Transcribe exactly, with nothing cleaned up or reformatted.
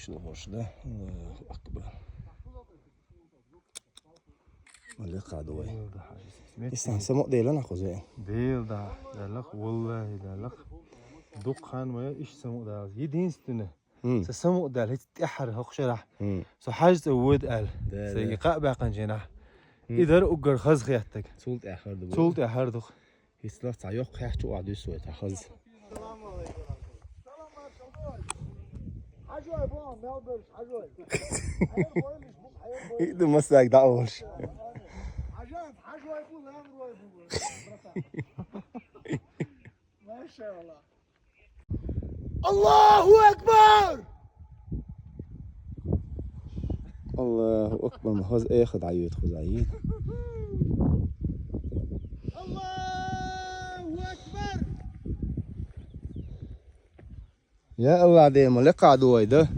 Шул гъош да. Аллаху акбар. Ма лекха ду вай. Исан самукъадаьлар нах хоза. Дел да, далах, валлахи, далах. Дукха хан вай иш самукъадалаз. Единственное. Са самукъадаьл, хӀаьта тӀехьара хӀокху шарахь. Со хьажцӀа вода аьлла. Са и кхаъ баьккхина жинахь. И дара уггар хаза хеттаг. Цул тӀехьара ду. Цул тӀехьара ду. Хицлах цхьа йоккха хьехча а дуьсу вай, цхьа хаза. И ду масаг дӀа а волуш. Аллаху акбар! Аллаху акбар, ма хаза эха дӀайоьду хоза йийна. Аллаху акбар! Я Аллах, дема лекха ду вай да.